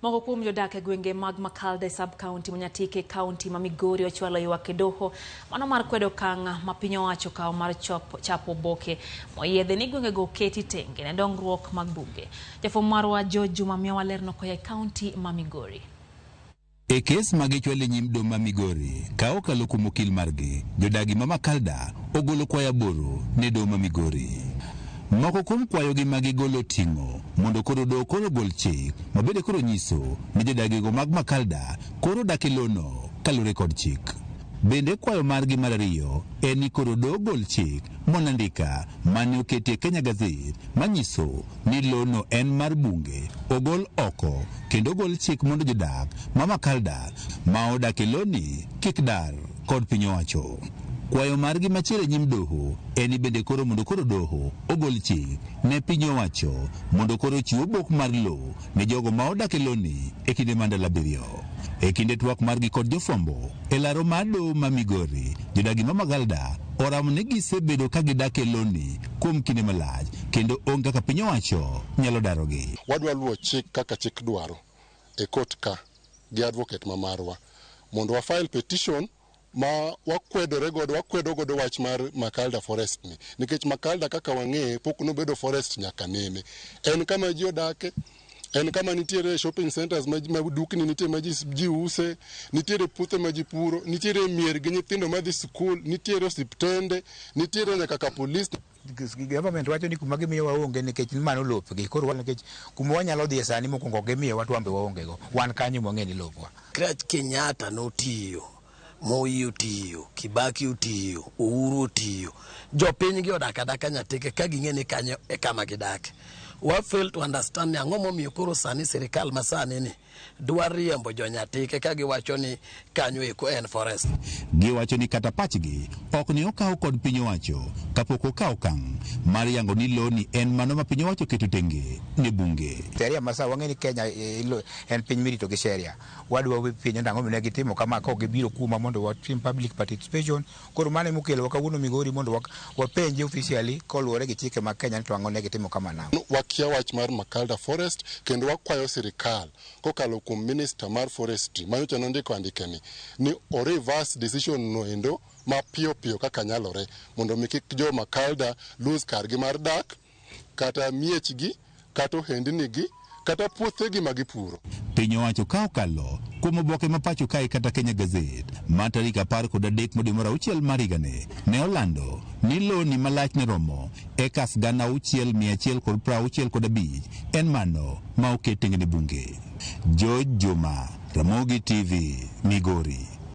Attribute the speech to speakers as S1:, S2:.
S1: Moko kuom jodak e gwenge mag Makalde sub-county ma Nyatike e kaunti ma Migori ochwalo ywak e doho mano mar kwedo okang' ma piny owacho okawo mar chapo oboke moyiedhi ni gwengego oketi tenge ne dongruok mag bunge. Jafwambo marwa George Juma miyowa lerno koa e kaunti ma Migori.
S2: E kes ma gichwalo e nyim doho ma Migori ka okalo kuom okil margi, jodagi ma Makalda ogolo kwayo aboro ne doho ma Migori. Moko kuom kwayogi ma gigolo oting'o mondo koro doho koro ogol chik mabende koro nyiso ni jodagigo mag Makalda koro dak e lono kalure kod chik. Bende kwayo margi mar ariyo en ni koro doho ogol chik monandika mane oketi e Kenya Gazette manyiso ni lono en mar bunge ogol oko kendo ogol chik mondo jodak ma Makalda ma odak e loni kik dar kod piny owacho. Kwayo margi machielo e nyim doho en ni bende koro mondo koro doho ogol chik ne piny owacho mondo koro ochiw obok mar lowo ne jogo ma odak e loni e kinde mar ndalo abiriyo. E kinde twak margi kod jofwambo e laro mar doho ma Migori, jodagi ma Magalda oramo ni gisebedo ka gidak e loni kuom kinde malach kendo onge kaka piny owacho nyalo darogi.
S3: Wadwa luwo chik kaka chik dwaro e court ka gi advocate ma marwa mondo wa file petition ma wakwedore godo wakwedo godo wach mar Makalda forest ni nikech Makalda kaka wang'eye pok nobedo forest nyaka nene. En kama ji odake, en kama nitiere shopping centers ma, ma dukni nitie ma ji, ji use, nitiere puothe ma ji puro, nitiere mier gi nyithindo madhi skul, nitiere osiptende, nitiere nyaka ka polis.
S4: Government wacho ni kuma gimiyowa onge nikech mano lopgi. Koro nikech kuma wanyalo dhiye sani mokwongo ok gimiyowa to wan be waonge go. Wan kanyo mwang'e ni lopwa.
S5: Krach Kenyatta notiyo, Moi otiyo, Kibaki otiyo, Uhuru otiyo. Jopiny gi odak adaka Nyatike ka ging'e ni kanyo e kama gidake. Wa fail to understand ni ang'o momiyo koro sani sirikal masani ni dwa riembo jo Nyatike ka giwacho ni kanyo eko en forest.
S2: Giwacho ni kata pachgi ok ne okaw kod piny owacho kapok okaw okang' mar yango ni loni en mano ma piny owacho oketo tenge ne bunge.
S4: Sheria ma sa wang'e ni Kenya en piny mirito gi sheria. Wadwa penjo ni ang'o ne gitimo kama ka ok gibiro kuma mondo watim public participation. Koro mano emokelowa kawuono Migori mondo wapenje officially koluwore gi chike mag Kenya ni to ang'o ne gitimo kama nang'o.
S3: Wakia wach mar Makalda Forest kendo wakwayo sirikal kokalo kuom minister mar forestry manyocha nondiko andike ni ni o reverse decision no endo mapiyo piyo kaka nyalore mondo mi kik jo Makalda lose kargi mar dak kata miechgi kata ohendnigi kata puothegi ma gipuro.
S2: Piny owacho ka okalo kuom oboke ma pacho kae kata Kenya Gazette ma tarik 13 dwe mar auchiel mar higani ne olando ni loni malach ne romo ekas 6,165 en mano ma oket tenge ne bunge. George Juma, Ramogi TV, Migori.